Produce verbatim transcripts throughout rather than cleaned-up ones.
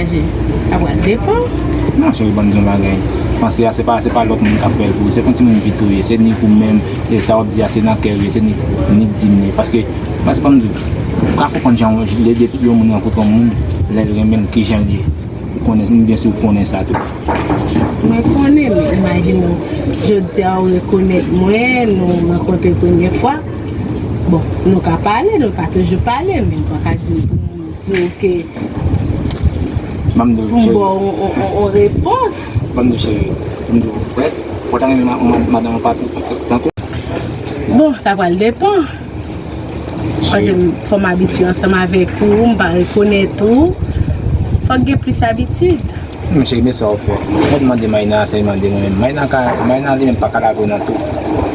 Sa pral depann. Non, cheri, ban m di yon bagay. Panse a, se pa, se pa lòt moun k ap fè l pou ou. Se pou timoun pito ye. Se nik ou menm. E sa w ap di a, se nan kè w ye. Se nik, nik di m ye. Paske, paske ban m di w, ou ka konprann jan yon, de, de, yon moun rankontre yon moun, lè l renmen l, ki jan l ye. Ou konnen, m byen si w konnen sa tou. Mwen konnen, men imajine w, jodi a ou rekonèt mwen, nou rankontre premye fwa. Bon, nou ka pale, nou ka toujou pale, men m pa ka di pou m di w ke Ban m di w, pou m cheri. Ba w on, on, on, on repons. Ban m di w, cheri. Ban m di w, wè, ou ta renmen ma-, ma-, madanm ou pa tankou. Bon, sa pral depann. Paske m, fò m abitye ansanm avèk ou, m pa rekonèt ou. Fòk gen plis abitid. Men cheri, men sa w fè. Mwen te mande Mayna, sa l mande mwen menm. Mayna ka, Mayna li menm pa ka lage w nan tou.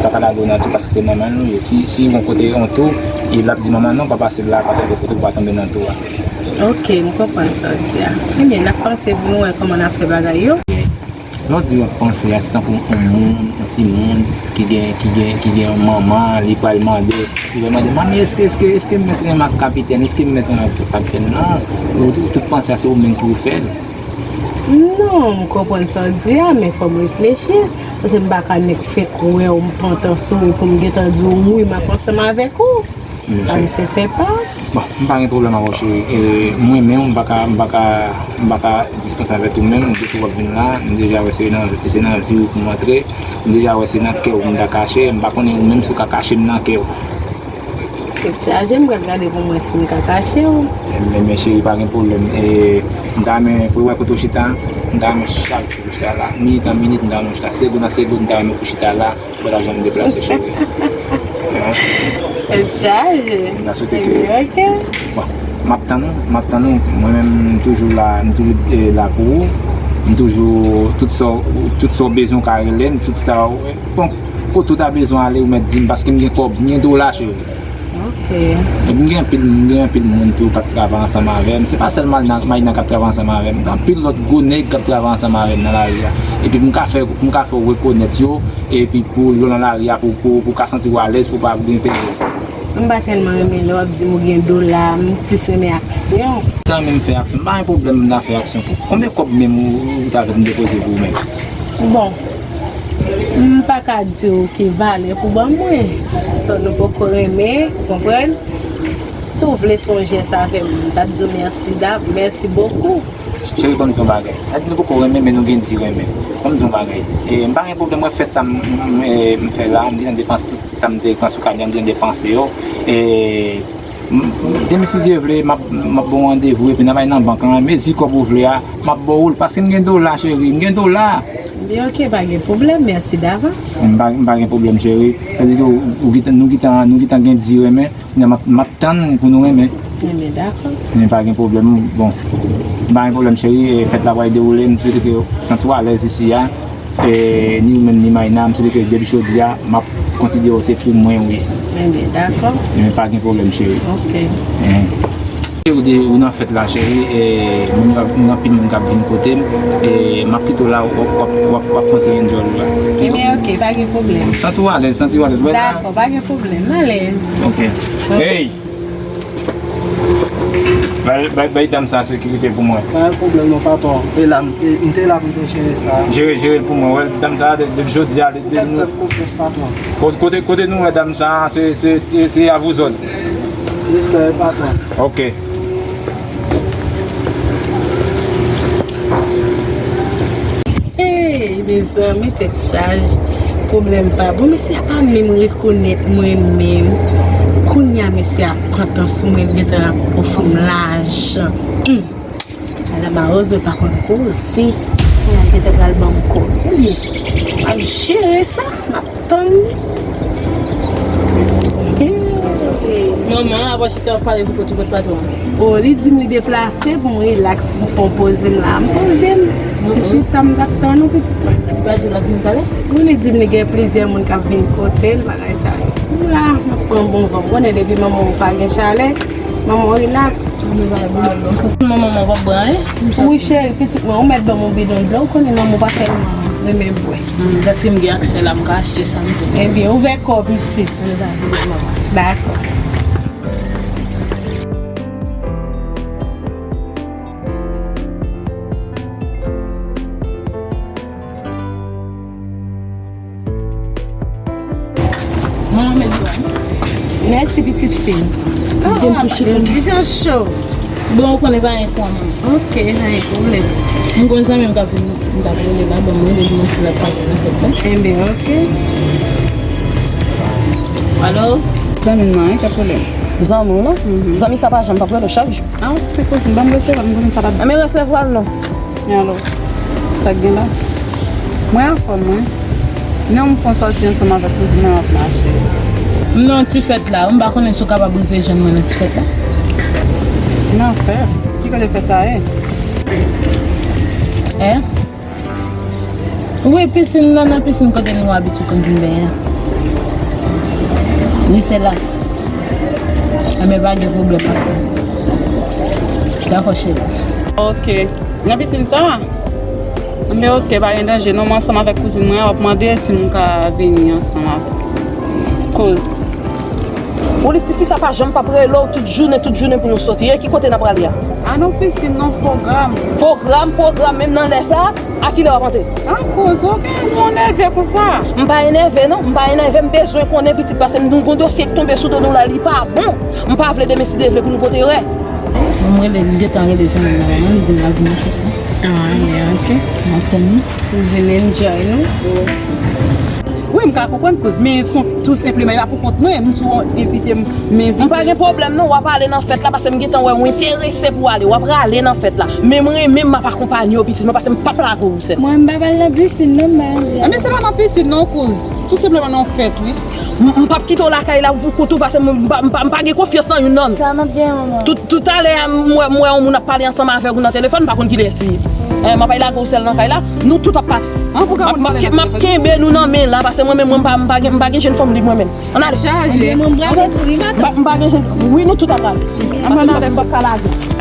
Pa ka lage w nan tou paske se manman l ou ye. Si, si yon kote yon tou, e l ap di manman non, pa pase la, paske kote w pa tonbe nan tou a. Ok, m konprann sa w di a. Ebyen, n ap panse pou nou wè kòman n ap fè bagay yo. Lè w di w ap panse a, se tankou yon moun, yon timoun ki gen, ki gen, ki gen yon manman, li pral mande, li pral mande, "Manmi, èske, èske, èske m mèt renmen ak kapitèn? Èske m mèt renmen ak kapitèn?" Non, ou, ou tout panse a, se ou menm ki ou fè l. Non, m konprann sa w di a, men fò m reflechi. Paske m pa ka nèk fèk wè w, m pantan sou ou pou m gentan di w, wi, m ap ansanm avèk ou. Sa misye fè pa. Bon, m pa gen pwoblèm avè w, cheri. E, mwen menm, m pa ka, m pa ka, m pa ka dispanse avèk ou menm. Depi w ap vin la, m deja wè se nan, se nan vi w pou m antre. M deja wè se nan kè w pou m ta kache. M pa konnen ou menm si w ka kache m nan kè w. Tèt chaje, m pral gade pou m wè si m ka kache w. Men, men cheri, pa gen pwoblèm. E, m ta renmen pou w wè kote w chita. M ta renmen chak jou w chita la. Minit an minit, m ta renmen w chita. Segonn an segonn, m ta renmen pou w chita la. Ou pa ta janm deplase, cheri. Tèt chaje. M ta swete ke, bon, m ap tann ou, m ap tann ou. Mwen menm, m toujou la, m toujou, eh, la pou ou. M toujou, tout sa, tout sa w bezwen, w ka rele m, tout sa, bon, kote w ta bezwen ale, ou mèt di m, paske m gen kòb, m gen dola, cheri. Ok. Epi m gen anpil, m gen anpil moun tou k ap travay ansanm avè m. Se pa sèlman Mayna, Mayna k ap travay ansanm avè m. Gen anpil lòt gwo nèg k ap travay ansanm avè m nan lari a. Epi m ka fè, m ka fè w rekonèt yo. Epi pou lè w nan lari a, pou, pou, pou w ka santi w alèz, pou w pa gen perèz. M pa tèlman renmen lè w ap di m ou gen dola, m plis renmen aksyon. M ta renmen m fè aksyon. M pa gen pwoblèm m ta fè aksyon. Konbyen kòb menm ou, ou ta vle m depoze pou ou menm? Bon, m pa ka di w ki valè pou ban mwen. So, nou poko renmen, ou konprann? Si w vle fè yon jès avè m, m t ap di w mèsi da-, mèsi bokou. Cheri, ban m di yon bagay. Èd nou poko renmen, men nou gen di renmen. Ban m di yon bagay. E, m pa gen pwoblèm, wè fèt sa m, m, e, m fè la, m gentan depanse tout sa m te depanse, ou ka di m gentan depanse yo. E, m, demen si Dye vle, m ap, m ap ba w randevou, epi n a bay nan bank lan, mezi kòb ou vle a, m ap ba w l, paske m gen dola, cheri, m gen dola. Ebyen, ok, pa gen pwoblèm, mèsi davans. M pa, m pa gen pwoblèm, cheri. Sa di ke ou, ou gentan, nou gentan, nou gentan gen di renmen. Kounye a m ap, m ap tann pou nou renmen. Ebyen, dakò. Men pa gen pwoblèm, bon. Pa gen pwoblèm, cheri, e, fèt la pral dewoule, m swete ke w santi w alèz isi a. E, ni ou menm, ni Mayna, m swete ke depi jodi a, m ap konsidere w se pou mwen w ye. Ebyen, dakò. Men pa gen pwoblèm, cheri. Ok. Cheri, ou de, ou nan fèt la, cheri, e, moun yo ap, moun, anpil moun k ap vin kote m, e, m ap kite w la, w ap, w ap, w ap, w ap fè yon ti enjoy la. Ebyen, ok, pa gen pwoblèm. Santi w alèz, santi w alèz. Wè la. Dakò, pa gen pwoblèm, m alèz. Ok. Hey! Bay, bay, bay dam sa sekirite pou mwen. Pa gen pwoblèm non, patwon. E la, m, e, m te la pou m te jere sa. Jere, jere l pou mwen. Wè, dam sa, de, depi jodi a, de, de, fè m konfyans, patwon. Kote, kote, kote nou wè dam sa, se, se, se, se a vouzòd. Respè, patwon. Ok. Hey, mezanmi, tèt chaje. Pwoblèm pa bon. Mesye a pa menm rekonèt mwen menm. Kounye a, mesye a pantan sou mwen, l gentan ap ofri m lajan. Hmm. Ala mawozo pa konn koze. Kounye a, l gentan pral ban m kòb. Ebyen, m ap jere sa. M ap Tann li. Manman, avan chita w ap pale pou kont ou kot patwon an. O, li di m li deplase pou m rilaks, pou m fè yon poze m la. M poze m. M chita, m t ap tann ou, pitit mwen. Li pa di l ap vin talè? Wi, li di m li gen plizyè moun k ap vin kote l, bagay sa yo. M la, m ap pran bon van. Konnen depi manman w pa gen chalè, manman w rilaks. Manman w pa bwè anyen? Wi, cheri, pitit mwen, ou mèt ban m yon bidon dlo. Ou konnen manman w pa tèlman renmen bwè. Hmm, paske m gen aksè la, m ka achte sa m vle. Ebyen, ouvè kò w, pitit. Dakò. Ti pitit fi. Gen touche kòm. Ti jan cho. Bon, ou konnen pa gen kòman. Ok, pa gen pwoblèm. M gon zanmi m k ap vin, m t ap rele la, ban m rele li, mwen si l ap pale nan fèt la. Enben, ok. Alo? Zanmi m nan, wi, pa pwoblèm. Zanmi w lan? Mhm. Zanmi sa pa janm p ap rele w chak jou. Ah, ok, kouzin, ban m resevwa l, m konnen sa l ap di. Enben, resevwa l non. Men alò, sa k gen la? Mwen anfòm, wi. Non, m fon sòti ansanm avèk kouzin mwen, m ap mache. M nan ti fèt la, m pa konnen si w kapab rive jwenn mwen nan ti fèt la. Nan fèt? Ki kote fèt sa ye? Hein? Wi, pisin nan, nan pisin kote nou abitye konn vin benyen. Wi, se la. Enben, pa gen pwoblèm, m ap tann. Dakò, cheri. Ok. Nan pisin sa? Enben, ok, pa gen danje. Non, mwen ansanm avèk kouzin mwen an, w ap mande si nou ka vini ansanm avè l. Kouz. Ou li tifi sa pa janm p ap rele w tout jounen, tout jounen pou nou soti. E ki kote n ap prale a? A non, pisin non, pwogram. Pwogram, pwogram, menm nan lè sa, a kilè w ap antre? An koz, ok, ou enève konsa. M pa enève non, m pa enève, m bezwen konnen pitit, paske m gon dosye k tonbe sou do nou la, li pa bon. M pa vle demen si Dye vle pou nou pote rè. M rele, li gentan rele zanmi m nan, li di m l ap vin nan fèt la. Ah, men ok. M ap tann li. Pou vin enjoy nou. Wi, m ka konprann kouz, men se tou senpleman, e pa pou kont mwen, m tou envite m, m envite. M pa gen pwoblèm non, w ap ale nan fèt la, paske m gentan wè w enterese pou w ale, w ap prale nan fèt la. Men m renmen m ap akonpanye w pitit mwen, paske m p ap lage w sèl. Mwen, m pa pral nan pisin non, m pa anvi. Enben, se pa nan pisin non, kouz. Tou senpleman nan fèt, wi. M, m p ap kite w lakay la pou kout ou, paske m, m pa, m pa, m pa gen konfyans nan youn nan nou. Sa m ap gen, manman? Tout, toutalè a, m wè, m wè yon moun ap pale ansanm avè w nan telefòn, m pa konn kilès li ye. Eh, m ap al lage w sèl nan kay la, nou tout ap pati. M ap, m ap, m ap kenbe nou nan men la, paske mwen menm, mwen, m pa, m pa gen, m pa gen jèn fanm lib mwen menm. Ann ale. Chaje. Mwen, mwen prale tou, wi, madanm. M pa, m pa gen jèn, wi, nou tout ap prale. Paske m p ap, m p ap ka lage.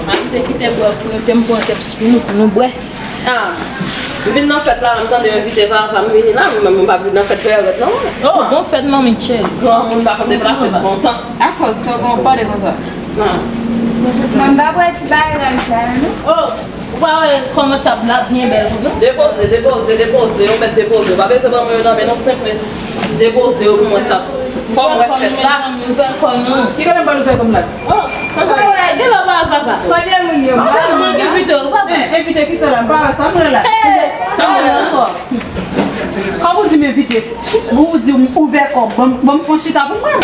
Ann te kite bwè pou nou, te m pran kèps pou nou, pou nou bwè. Ah, m vin nan fèt la, m tande yo envite Vava, m vini la, m, m pa vin nan fèt Vèvèt non. Oh, bon fèt, manmi cheri. Granmoun pa konn deplase lontan. Akòz sa, ou pale konsa? Ah. Mwen pa bwè ti bagay sa, non. Oh, ou pa wè kòman tab la byen bèl pou nou? Depoze, depoze, depoze, yo mèt depoze. Ou pa bezwen ban mwen yo nan men non, senpleman. Depoze yo pou mwen sa. Kòm w ap fèt la. Ouvè kò nou. Ki kote m pral ouvè kò m la? Oh, sa fè gen lè w pa wè papa. Kote moun yo? Sa mwen ki envite w, papa. Eh, envite ki sa la? M pa wè sa m wè la. Sa m wè la. Kòm ou di m envite, ou di m ouvè kò, ban m, ban m fè yon chita pou mwen.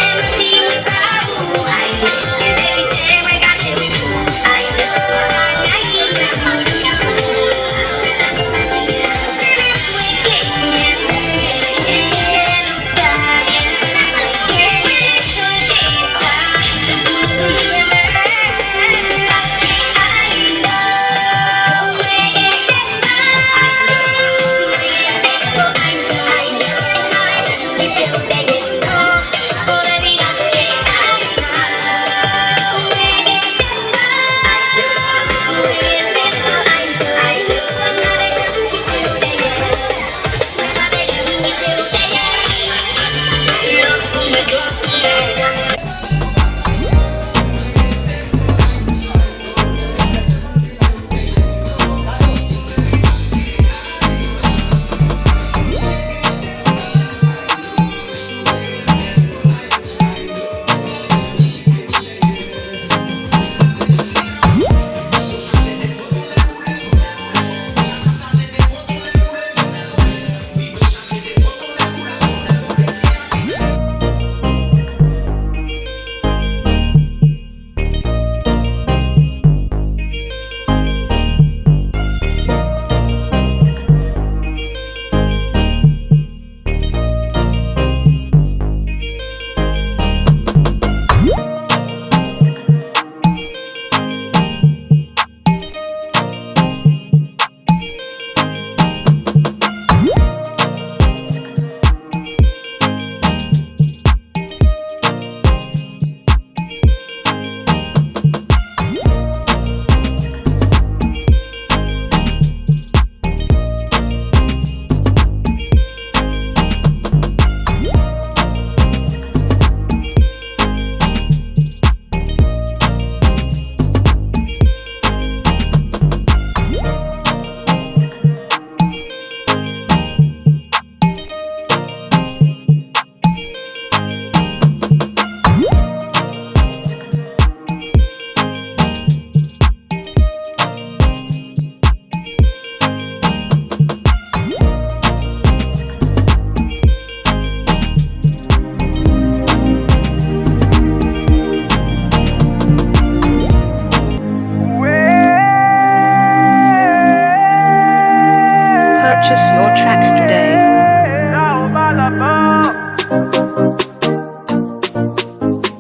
Purchase your tracks today.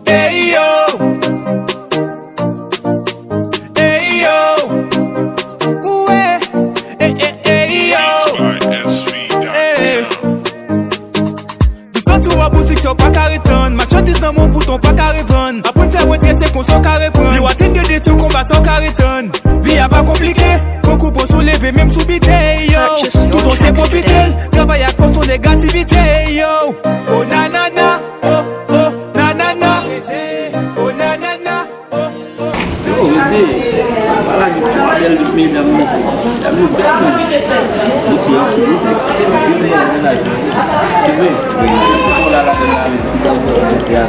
Ey yo. Ey yo. Ou wè. Ey, ey, ey yo. Ey. Ou santi w a boutik sa w pa ka ret tann. Machandiz nan men w poutan w pa ka revann. Aprann fè retrè se konsa w ka reprann. Yo atenn de desyon konba sa w ka ret tann. Vi a pa konplike. Pran kou pran sou leve menm sou bite yo. Tout an se pwofite l. Travay ak fòs on negativite yo. Oh nanana. Oh, oh, nanana. Oh, nanana. Oh, oh. Yo, mesye, pa lage twa bèl medam, mesye. Medam yo bèl, men. Mesye, yo souple. Yo bèl mennaj. Ou vre? Wi, mesye, se pou la, la, la, la, la, la, la, la, la.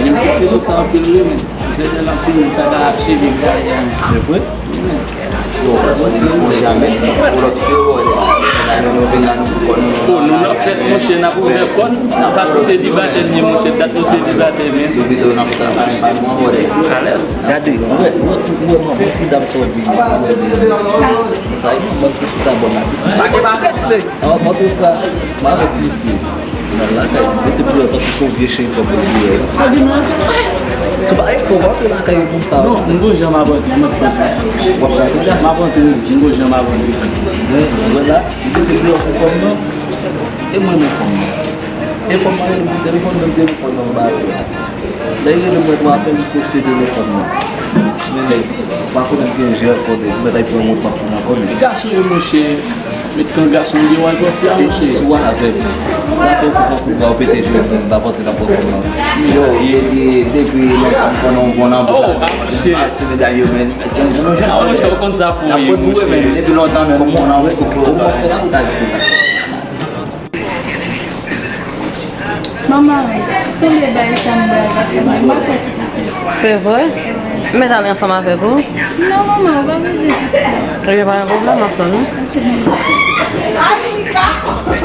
Menm si se nou sa anpil, wi, men. Se lè l ap fini, sa ka acheve karyè a. Se vre? Bon, nou nan fèt, monchè, n ap ouvè kò n, n ap ap selibatè n ye, monchè, dat nou selibatè, men. Alèz. Gade, mwen, mwen, mwen, mwen, mwen, ti dam sa w di, sa, mwen, ti dam sa w di. An, an tou ka, m avèk misye. Nan lakay, mete deyò tankou se yon vye chen fò pou l deyò. Sa gen nan antre lakay. Si w pa gen kò, w pa antre lakay yo konsa. Non, m gon jan m ap antre, m ap antre. W ap antre? M ap antre, wi, m gon jan m ap antre. Men, wè la, li mete deyò pou fanm nan. E mwen, men fanm nan. E fanm nan rele m sou telefòn, menm telefòn nan m ba li. Lè li rele mwen tou, apèn li poste telefòn nan. Men nèg, m pa konnen si gen jè ankò, nèg, mwen t al pran mont m ap pran ankò, men. Gason yo, monchè, met kan gason yo, al pran fi a, monchè. Sou avè m. Rapò pou pran kout bra, ou pete je m, m pa panse nan pran fanm nan. Yo, ye, ye, depi lontan m konnen w bon nan bouch la. Oh, monchè. Ti medam yo, men. Jan, jan, jan. Ah, monchè, ou konn sa pou ye, monchè. Depi lontan, men, m bon nan bouch la. Ou bon fè la, ou ta di. Manman, sanble bagay sa m bay la, m pa fè ti pitit. Se vre? Men t ale ansanm avèk ou? Non, manman, ou pa bezwen tout sa. Ebyen, pa gen pwoblèm, m ap tann ou.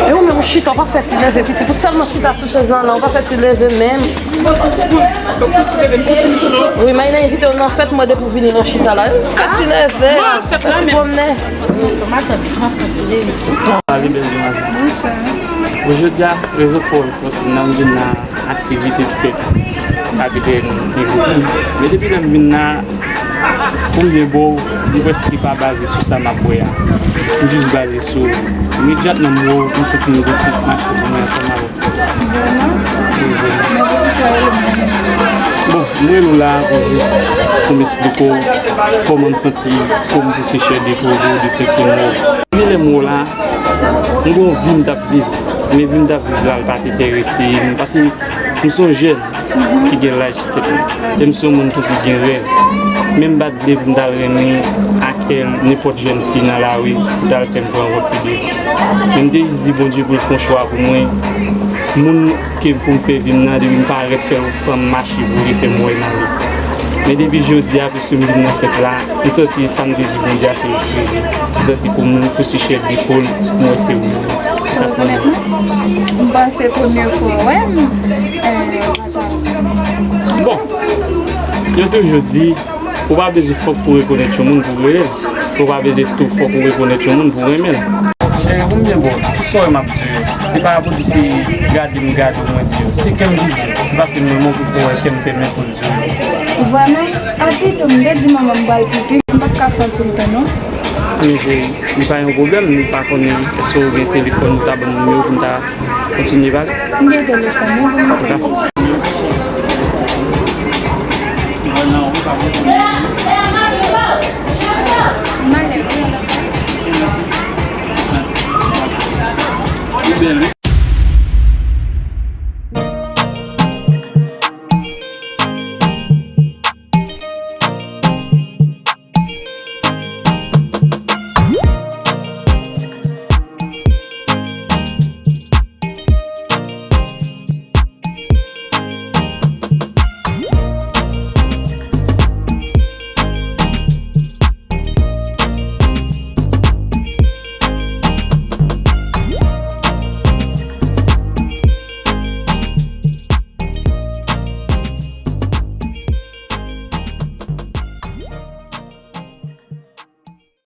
E ou menm, ou chita, ou pa fè ti leve, pitit, ou sèlman chita sou chèz lan, non, ou pa fè ti leve menm. Wi, Maïla envite w nan fèt, mwen depi w vini nan chita la. Fè ti leve, fè ti pwomnen. Pale bèl demwazèl. Bonswa. Bon, jodi a, rezon k fè w fòse nan m vin nan aktivite k fèt. Kapitèn Nico. Men depi lè m vin la, pou m byen bo, m prèske pa baze sou sa m ap wè a. M jis baze sou, imedyatman m wè w, m santi m gon sant mache pou mwen ansanm avè w. Bon, m rele w la pou jis pou m esplike w kòman m santi kò m pouse chè de poul, de fè ke m wè w. Premye lè m wè w la, m gon vi m t ap viv. Men vi m t ap viv la, l pa t enterese m. Paske m se yon jèn ki gen laj sou tèt mwen. E m se yon moun tou ki gen rèv. Men m pa t vle pou m t al renmen ak nenpòt jèn fi nan lari pou t al fè m pran wòt li devan. Men m te jis di Bondye pou l fè yon chwa pou mwen. Moun ke pou m fè vi m nan, depi m parèt fè l san m mache pou li fè m wè nan li. Men depi jodi a, piske m vin nan fèt la, m santi sa m te di Bondye a se reyalite. M santi pou m pouse chè de poul, m wè se ou menm. Se sa k fè m. M panse premye fwa w wè m, eh, Bon, yo toujou di, ou pa bezwen fòk pou rekonèt yon moun pou w rele l. Ou pa bezwen tou fòk ou rekonèt yon moun pou w renmen l. Cheri, pou m byen bo, tout sa w wè m ap di yo, se pa pou di se gade m gade w mwen di yo. Se kè m ki di yo. Se paske m renmen w ki fè w wè kè m fèmen pou l di yo. Vrèman? Anpi tou, m te di manman m pral pipi, m pa t ka fè l pou l tann non. Men cheri, li pa yon pwoblèm, m pa konnen èske w gen telefòn ou ta ban m nimewo pou m ta kontinye pale. M gen telefòn, wi, pou m. Ou ka fè. Li bèl, wi.